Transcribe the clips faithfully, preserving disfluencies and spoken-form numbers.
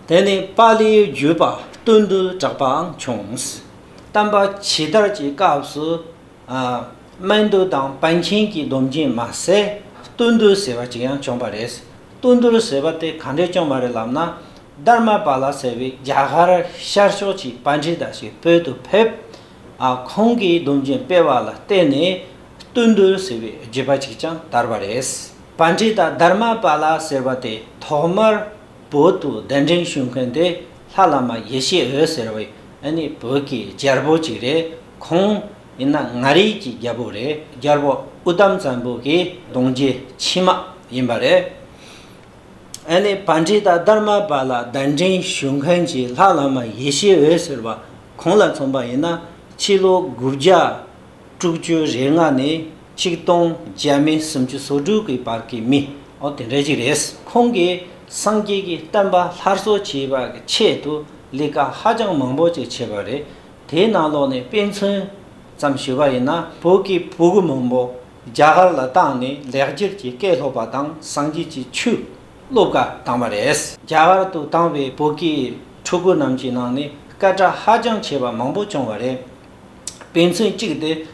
དེ་ནས་པཱ་ལིའི་བརྒྱུད་པ་བསྟུན་གྲོས་གྲགས་པའང་བྱུང་། བསྟན་པ་ཇི་ལྟར་གྱི་སྐབས་སུ། ཨ། སྨན་འདུལ་དང་པཎ་ཆེན་གྱི་སྡོམ་རྒྱུན་མ་ཟད་བསྟུན་གྲོས་ཟེར་བ་ཅིག་ཡང་བྱུང་བ་རེད། བསྟུན་གྲོས་ཟེར་བ་དེ་ག་འདྲས་བྱུང་བ་རེད་ལབ་ན། དྷརྨ་པཱ་ལ་ཟེར་བའི་རྒྱ་གར་ཤར་ཕྱོགས་ཀྱི་པཎྜི་ཏ་ཞིག་བོད་དུ་ཕེབས། ཨ། ཁོང་གིས་སྡོམ་རྒྱུན་སྤེལ་བ་ལ་བརྟེན་ནས་བསྟུན་གྲོས་ཟེར་བའི་བརྒྱུད་པ་ཅིག་ཀྱང་དར་བ་རེད། པཎྜི་ཏ་དྷརྨ་པཱ་ལ་ཟེར་བ་དེ་ཐོག་མར་བོད་དུ་གདན་འདྲེན་ཞུ་མཁན་དེ་ལྷ་བླ་མ་ཡེ་ཤེས་འོད་ཟེར་བའི་ཨ་ནི་བོད་ཀྱི་རྒྱལ་པོ་ཅིག་རེད། ཁོང་ཡིན་ན་མངའ་རིས་ཀྱི་རྒྱལ་པོ་རེད། རྒྱལ་པོ་ཨུ་ཏམ་བཙན་པོ་གི་གདུང་རྒྱུད་ཕྱི་མ་ཡིན་པ་རེད། ཨ་ནི་པཎྜི་ཏ་དྷརྨ་པཱ་ལ་གདན་འདྲེན་ཞུ་མཁན་གྱི་ལྷ་བླ་མ་ཡེ་ཤེས་འོད་ཟེར་བ་ཁོང་ལ་མཚོན་པ་ཡིན་ན། ཕྱི་ལོ་དགུ་བརྒྱ་དྲུག་ཅུ་རེ་ལྔ་ནས་ཆིག་སྟོང་བརྒྱ་མེད་སུམ་ཅུ་སོ་དྲུག་གི་བར་གྱི་མི། འོ་དེ་འདྲ་ཅིག་རེད། ཁོང་གིས་སངས་རྒྱས་ཀྱི་བསྟན་པ་སླར་གསོ་བྱེད་པ་གི་ཆེད་དུ་ལས་ཀ་ཧ་ཅང་མང་པོ་ཅིག་བྱས་པ་རེད། དེའི་ནང་ལོགས་ནས་དཔེ་མཚོན་ཙམ་ཞུས་པ་ཡིན་ན། བོད་ཀྱི་ཕྲུ་གུ་མང་པོ་རྒྱ་གར་ལ་བཏང་ནས་ལེགས་སྦྱར་གྱི་སྐད་སློབ་པ་དང་སངས་རྒྱས་ཀྱི་ཆོས་སློབ་ག་བཏང་བ་རེད། རྒྱ་གར་དུ་བཏང་བའི་བོད་ཀྱི་ཕྲུ་གུ་རྣམས་ཀྱི་ནང་ནས་སྐད་གྲགས་ཧ་ཅང་ཆེ་བ་མང་པོ་བྱུང་བ་རེད། དཔེ་མཚོན་གཅིག་དེ་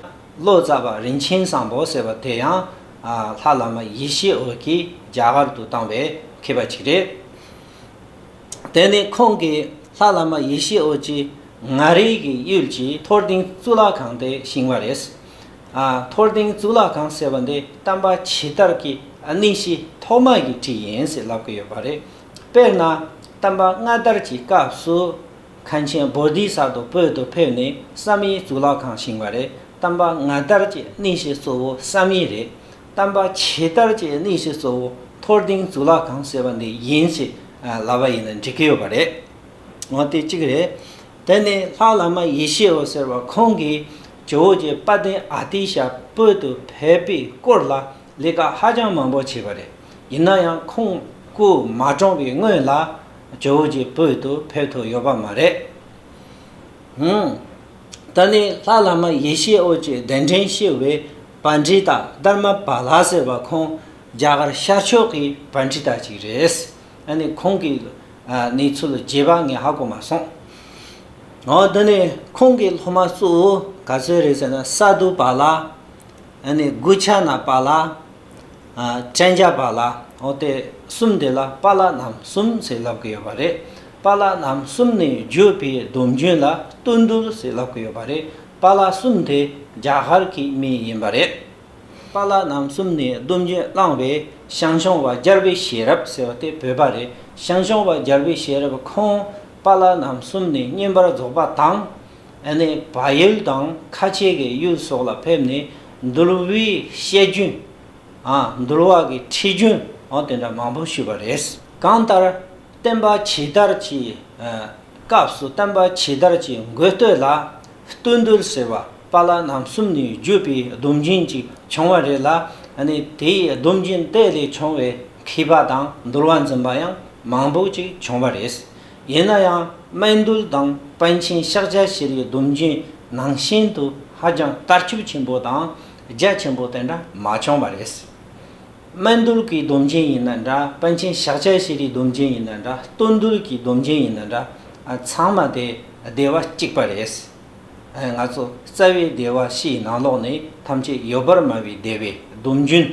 ལོ་ཙཱ་བ་རིན་ཆེན་བཟང་པོ་ཟེར་བ་དེ་ཡང་། ཨ། ལྷ་བླ་མ་ཡེ་ཤེས་འོད་ཀྱིས་རྒྱ་གར་དུ་བཏང་བའི་མཁས་པ་ཅིག་རེད། དེ་ནས་ཁོང་གིས་ལྷ་བླ་མ་ཡེ་ཤེས་འོད་ཀྱིས་མངའ་རིས་ཀྱི་ཡུལ་གྱི་མཐོ་ལྡིང་གཙུག་ལག་ཁང་དེ་བཞེངས་པ་རེད། ཨ། མཐོ་ལྡིང་གཙུག་ལག་ཁང་ཟེར་བ་འདི་བསྟན་པ་ཇི་ལྟར་གྱི་གནས་གཞི་ཐོག་མ་གི་གྲས་ཡིན་ཟེར་ལབ་ཀྱི་ཡོད་པ་རེད། དཔེར་ན་བསྟན་པ་སྔ་དར་གྱི་སྐབས་སུ། མཁན་ཆེན་བོ་དྷི་ས་ཏྭ་བོད་དུ་ཕེབས་ནས་བསམ་ཡས་གཙུག་ལག་ཁང་བཞེངས་པ་རེད། བསྟན་པ་སྔ་དར་གྱི་གནས་གཞི་གཙོ་བོ་བསམ་ཡས་རེད། བསྟན་པ་ཇི་ལྟར་གྱི་གནས་གཞི་གཙོ་བོ་མཐོ་ལྡིང་གཙུག་ལག་ཁང་ཟེར་བ་འདི་ཡིན་ཞེས་ལབ་པ་ཡིན་ན་འགྲིག་གི་ཡོད་པ་རེད། འོ་དེ་གཅིག་རེད། དེ་ནས་ལྷ་བླ་མ་ཡེ་ཤེས་འོད་ཟེར་བ་ཁོང་གིས་ཇོ་བོ་རྗེ་དཔལ་ལྡན་ཨ་ཏི་ཤ་བོད་དུ་ཕེབས་པའི་སྐོར་ལ་ལས་ཀ་ཧ་ཅང་མང་པོ་བྱས་པ་རེད། ཡིན་ན་ཡང་ཁོང་སྐུ་མ་གྲོངས་པའི་སྔོན་ལ་ཇོ་བོ་རྗེ་བོད་དུ་ཕེབས་ཐུབ་ཡོད་པ་མ་རེད། ཧུམ། ད་ནི་ལྷ་བླ་མ་ཡེ་ཤེས་འོད་ཀྱི་གདན་འདྲེན་ཞུས་པའི་པཎྜི་ཏ་དྷརྨ་པཱ་ལ་ཟེར་བ་ཁོང་རྒྱ་གར་ཤར་ཕྱོགས་ཀྱི་པཎྜི་ཏ་ཅིག་རེད། ཨ་ནི་ཁོང་གི་ཨ་གནས་ཚུལ་རྒྱས་པ་ངས་ཧ་གོ་མ་སོང་། འོ་དེ་ནས་ཁོང་གི་སློབ་མ་གཙོ་བོ་ག་ཚོད་རེད་ཟེར་ན། ས་ཏྭ་པཱ་ལ། ཨ་ནི་གུ་ཆ་ན་པཱ་ལ། ཨ་ཀྲན་ཇ་པཱ་ལ། འོ་དེ་གསུམ་དེ་ལ་པཱ་ལ་རྣམ་གསུམ་ཟེར་ལབ་ཀྱི་ཡོད་པ་རེད། པཱ་ལ་རྣམ་གསུམ་ནས་བརྒྱུད་པའི་སྡོམ་རྒྱུན་ལ་བསྟུན་གྲོས་ཟེར་ལབ་ཀྱི་ཡོད་པ་རེད། པཱ་ལ་གསུམ་དེ་རྒྱ་གར་གྱི་མི་ཡིན་པ་རེད། པཱ་ལ་རྣམ་གསུམ་ནས་སྡོམ་རྒྱུན་བླངས་པའི་ཞང་ཞུང་བ་རྒྱལ་པོའི་ཤེས་རབ་ཟེར་བ་དེ་བོད་པ་རེད། ཞང་ཞུང་བ་རྒྱལ་པོའི་ཤེས་རབ་ཁོང་པཱ་ལ་རྣམ་གསུམ་ནས་བསྙེན་པར་རྫོགས་པ་དང་། ཨ་ནི་བལ་ཡུལ་དང་ཁ་ཆེ་གི་ཡུལ་སོགས་ལ་ཕེབས་ནས་འདུལ་བའི་བཤད་རྒྱུན། ཨ་འདུལ་བ་གི་ཁྲིད་རྒྱུན། འོ་དེ་འདྲ་མང་པོ་ཞུས་པ་རེད། གང་ལྟར་བསྟན་པ་ཇི་ལྟར་གྱི་ཨ་སྐབས་སུ་བསྟན་པ་ཇི་ལྟར་གྱི་འགོ་སྟོད་ལ་བསྟུན་གྲོས་ཟེར་བ་པཱ་ལ་རྣམ་གསུམ་ནས་བརྒྱུད་པའི་སྡོམ་རྒྱུན་ཅིག་བྱུང་བ་རེད་ལ། ཨ་ནི་དེའི་སྡོམ་རྒྱུན་དེ་ལས་བྱུང་བའི་མཁས་པ་དང་འདུལ་བ་འཛིན་པ་ཡང་མང་པོ་ཅིག་བྱུང་བ་རེད། ཡིན་ན་ཡང་སྨན་འདུལ་དང་པཎ་ཆེན་ཤཱཀྱ་ཤྲཱི་ཡི་སྡོམ་རྒྱུན་ནང་བཞིན་དུ་ཧ་ཅང་དར་ཁྱབ་ཆེན་པོ་དང་རྒྱ་ཆེན་པོ་དེ་འདྲ་མ་བྱུང་བ་རེད། སྨན་འདུལ་གྱི་སྡོམ་རྒྱུན་ཡིན་ན་འདྲ། པཎ་ཆེན་ཤཱཀྱ་ཤྲཱི་ཡི་སྡོམ་རྒྱུན་ཡིན་ན་འདྲ། བསྟུན་གྲོས་ཀྱི་སྡོམ་རྒྱུན་ཡིན་ན་འདྲ། ཨ་ཚང་མ་དེ་སྡེ་བ་གཅིག་པ་རེད། ཨ་ང་ཚོ་རྩ་བའི་སྡེ་བ་བཞིའི་ནང་ལོགས་ནས་ཐམས་ཅད་ཡོད་པར་སྨྲ་བའི་སྡེ་བའི་སྡོམ་རྒྱུན་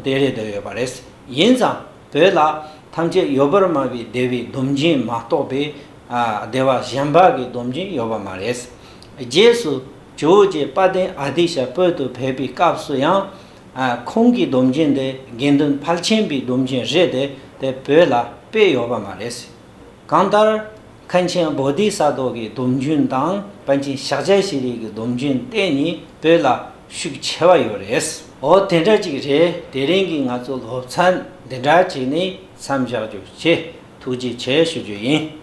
དེ་རེད་བསྡད་ཡོད་པ་རེད། ཡིན་ཙང་བོད་ལ་ཐམས་ཅད་ཡོད་པར་སྨྲ་བའི་སྡེ་བའི་སྡོམ་རྒྱུན་མ་གཏོགས་པའི་ཨ་སྡེ་བ་གཞན་པ་གི་སྡོམ་རྒྱུན་ཡོད་པ་མ་རེད། རྗེས་སུ་ཇོ་བོ་རྗེ་དཔལ་ལྡན་ཨ་ཏི་ཤ་བོད་དུ་ཕེབས་པའི་སྐབས་སུ་ཡང་ཨ་ཁོང་གི་སྡོམ་རྒྱུན་དེ་དགེ་འདུན་ཕལ་ཆེན་པའི་སྡོམ་རྒྱུན་རེད་དེ། དེ་བོད་ལ་སྤེལ་ཡོད་པ་མ་རེད། གང་ལྟར་མཁན་ཆེན་བོ་དྷི་ས་ཏྭ་གི་སྡོམ་རྒྱུན་དང་པཎ་ཆེན་ཤཱཀྱ་ཤྲཱི་ཡི་གི་སྡོམ་རྒྱུན་དེ་ནི་བོད་ལ་ཤུགས་ཆེ་བ་ཡོད་རེད། འོ་དེ་འདྲ་ཅིག་རེད། དེ་རིང་གི་ང་ཚོ་སློབ་ཚན་འདི་འདྲ་ཅིག་ནས་མཚམས་བཞག་རྒྱུ་བྱས། ཐུགས་རྗེ་ཆེ་ཞུ་རྒྱུ་ཡིན།